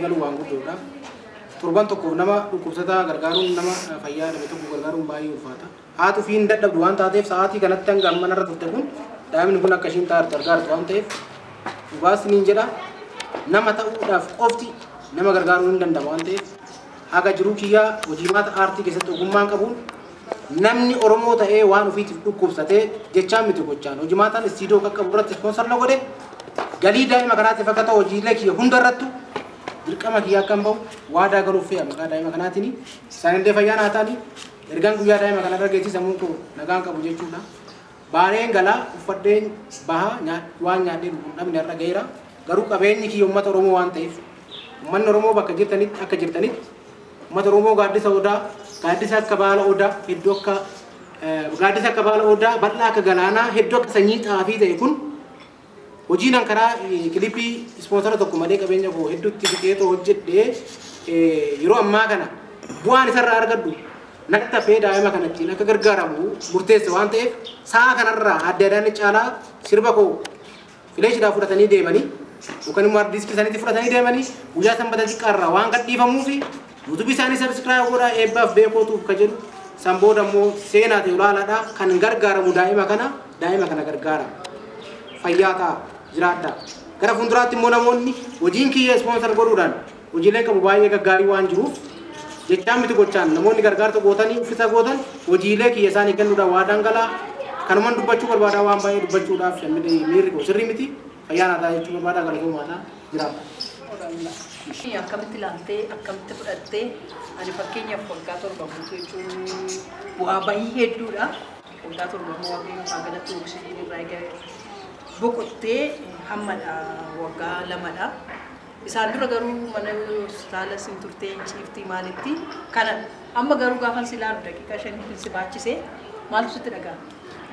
Galuu waan guddoodha. Torban tokkoof nama dhukkubsataa gargaaruun, nama fayyaa dhabe tokko gargaaruun baay'ee ulfaata. Haati ofii hin dadhabdu waan taateef, sa'aatii kanatti hanga amma narra turte kun daa'imni kun akka ishiin taartu gargaartu waan ta'eef, dhugaas niin jedha, nama ta'uudhaaf qofti nama gargaaruu hin danda'amu waan ta'eef, haga jiruu kiyyaa hojii maata aartii keessatti ogummaan qabuun namni Oromoo ta'ee waan ofiitiif dhukkubsatee, jechaan miti gochaan, hojii maataan istiidoo qaqqabu irratti sponsor na godhe, galii daa'ima kanaatiif akka ta'u hojiilee kiyya hunda irrattu dirqama kiyya akka hin bahu waadaa galuuf fe'a maqaa daa'ima kanaatiin. Isaanillee fayyaa naa ta'anii ergaan guyyaa daa'ima kana irra geessi sammuun koo nagaan qabu jechuudha. Baareen galaa uffadheen baha waan nyaadhee dhugu hin dhabne har'a gaheera. Garuu qabeenyi kiyya uummata Oromoo waan ta'eef, uummanni Oromoo bakka jirtanitti akka jirtanitti, uummata Oromoo gaaddisa odaa, gaaddisa akka baala odaa hedduu, akka gaaddisa akka baala odaa, bal'aa akka galaanaa, hedduu akka sanyii xaafii ta'e kun, hojiin an karaa kilipii sponsor tokko malee qabeenya koo hedduutti fixeetoo hojjedhee yeroo ammaa kana bu'aan isarraa argadhu natti hafee daa'ima kana ittiin akka gargaaramu murteesse waan ta'eef, sa'a kanarraa adda adaan caalaa sirba koo fileeshiidhaa fudhatanii deemanii yookaan immoo hardiiskii isaaniitti fudhatanii deemanii guyyaa Sanbata xiqqaarraa waan gadhiifamuufi yuutuubii isaanii subscribe godhaa, Eebbaaf Beekootuuf ka jedhu. San booda immoo seenaa ta'e olaanaadha kan gargaaramu daa'ima kana, daa'ima kana gargaara. Fayyaa ta'a, jiraadha. Gara fuulduraatti immoo namoonni hojiin kiyya sponsor godhuudhaan hojiileen qabu baay'ee gaggaarii waan jiruuf, jechaan miti gochaan namoonni gargaarsa gootanii uffisa gootan hojiilee kiyya isaanii kennuudhaan waadaan galaa. Kanuman dubbachuu barbaada. Waan baay'ee dubbachuudhaaf miirri koo sirrii miti. Fayyaa naa ta'a jechuu barbaada. Galatoomaadha, jiraadha. Akkamitti ilaaltee, akkamitti fudhattee? Ani fakkeenyaaf waggaa 7 guutuu jechuun bu'aa bahii hedduudha. Waggaa 7 immoo Waaqayyo haa galatu, oksijiin irraa egaa boqottee hammadha waggaa 2dha. Isaan dura garuu mana hospitaala sin turtee ciiftii maalitti kana. Amma garuu gaafan si ilaalu daqiiqaa 5tti si baachisee maaltu sitti dhaga'ama?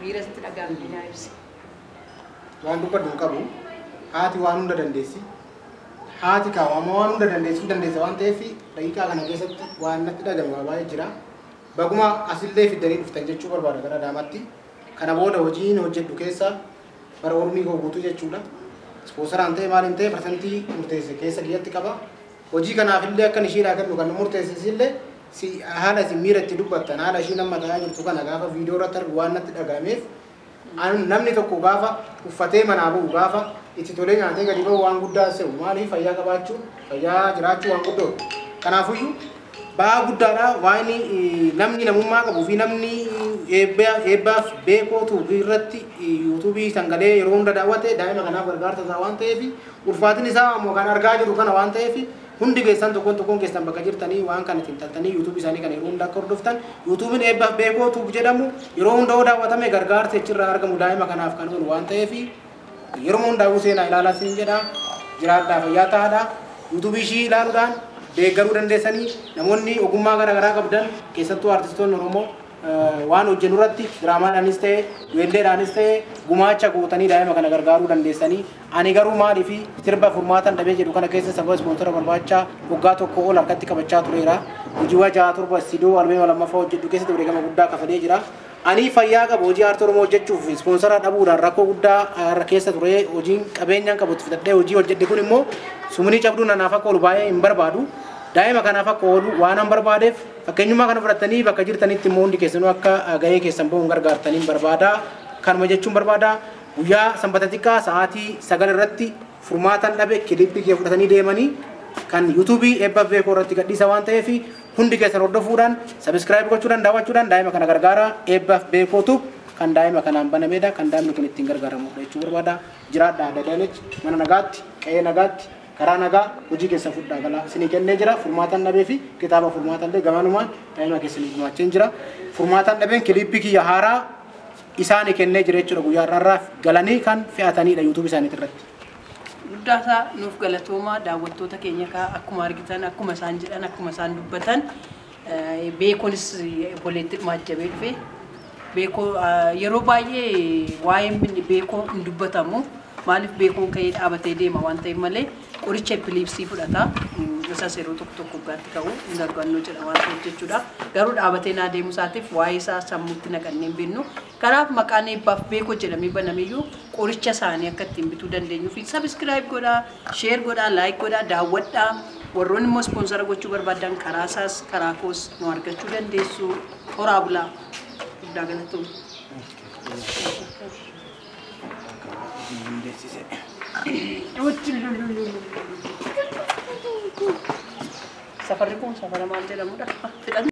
Miira sitti dhaga'ame dinaa ibsi. Waan dubbadhu hin qabu. Haati waan hunda dandeessi. Haati kaawwama waan hunda dandeessuu dandeessa waan ta'eef, daqiiqaa kana keessatti waan natti dhagame waa baay'ee jira. Baguma asillee fiddanii dhuftan jechuu barbaada gara Adaamaatti. Kana booda hojiin hojjedhu keessa bara ormii koo guutuu jechuudha. Sponsoraan ta'e maaliin ta'e parsantii murteesse keessa kiyyatti qaba. Hojii kanaaf illee akkan ishiidhaa kennu kan murteesse illee si haala isin miira itti dubbattan, haala ishiin amma ta'aa jirtu kana gaafa viidiyoo irratti argu waan natti dhagahameef, namni tokko gaafa uffatee manaa ba'u, gaafa itti tolee nyaatee gadi ba'u waan guddaa se'u. Maaliif? Fayyaa qabaachuu, fayyaa jiraachuu waan guddoodha. Kanaafuyyuu ba'aa guddaadha waan namni namummaa qabuu fi namni Eebbaaf Beekootu irratti yuutuubii sangalee yeroo hunda daawwate daa'ima kanaaf gargaarsa isaa waan ta'eef, ulfaatin isaa ammoo kan argaa jiru kana waan ta'eef, hundi keessan tokkoon tokkoon keessan bakka jirtanii waan kana xiinxaltanii yuutuubii isaanii kana yeroo hunda akka hordoftan. Yuutuubiin Eebbaaf Beekootu jedhamu yeroo hunda yoo daawwatame gargaarsa achirraa argamu daa'ima kanaaf kan oolu waan ta'eef, yeroo hundaa'uu seenaa ilaalaa siin jedha. Jiraadhaa, fayyaa ta'aadha. Yuutuubii ishii ilaaluudhaan deeggaruu dandeessanii, namoonni ogummaa garaa garaa qabdan, keessattuu artistoonni Oromoo, waan hojjennu irratti diraamaadhaanis ta'e weelleedhaanis ta'e gumaacha gootanii daa'ima kana gargaaruu dandeessanii. Ani garuu maalii fi sirba "Furmaatan Dhabee" jedhu kana keessa sababa sponsor barbaachaa waggaa 1 ol harkatti qabachaa tureera. Hojiiwwan 6 7 istiidiyoo albeema lammaffaa hojjedhu keessatti wareegama guddaa kafalee jira. Ani fayyaa qabu hojii aartii Oromoo hojjechuuf sponsor dhabuudhaan rakkoo guddaa keessa ture. Hojiin qabeenyaan qabutti fudhadhee hojii hojjedhe kun immoo sumunii cabduu nanaaf akka oolu baay'ee hin barbaadu. Daa'ima kanaaf akka oolu waan an barbaadeef, fakkeenyummaa kana fudhatanii bakka jirtanitti immoo hundi keessanuu akka gahee keessan bahuun gargaartaniin barbaada. Kanuma jechuun barbaada. Guyyaa Sanbata xiqqaa sa'aatii 9 irratti "Furmaatan Dhabe" kilippii kee fudhatanii deemanii kan yuutuubii Eebbaaf Beekoo irratti gadhiisa waan ta'eef, hundi keessan hordofuudhaan, subscribe gochuudhaan, daawwachuudhaan daa'ima kana gargaara. Eebbaaf Beekootu kan daa'ima kanaan banameedha, kan daa'imni kun ittiin gargaaramudha jechuu barbaada. Jiraadhaa. Dadaanech mana nagaatti, qe'ee nagaatti, karaa nagaa hojii keessan fudhaa galaa isinii kennee jira. "Furmaatan Dhabee" fi kitaaba "Furmaatan Dhabee" gamanumaan daa'ima keessanii gumaachee jira. "Furmaatan Dhabeen" kilippii kiyya haaraa isaanii kennee jira jechuudha, guyyaa har'aarraa galanii kan fe'atanidha yuutuubii isaanii irratti. Guddaasaa nuuf galatoomaa. Daawwattoota keenya kaa, akkuma argitan, akkuma isaan jedhan, akkuma isaan dubbatan, Beekonis obboleetti maajjabee dhufe. Beekoo yeroo baay'ee waa'een Beekoo hin dubbatamu. Maaliif? Beekoon ka'ee dhaabatee deema waan ta'eef malee. Qoricha epilepsy fudhata. Isas yeroo tokko tokko waggaatti ka'u hin argannoo jedha waan ta'eef jechuudha. Garuu dhaabatee naa deemuu isaatiif waa'ee isaa sammuutti naqannee hin beeknu. Kanaaf maqaan Eebbaaf Beekoo jedhamee banameyyuu Qoricha isaanii akka ittiin bituu dandeenyuu fi subscribe godhaa, share godhaa, like godhaa, daawwadhaa. Warroonni immoo sponsor gochuu barbaadan karaa isaas karaa koos nu argachuu dandeessu. Horaa bulaa. Guddaa galatoomna. Safarri kun safara maal jedhamudha? Fidhan.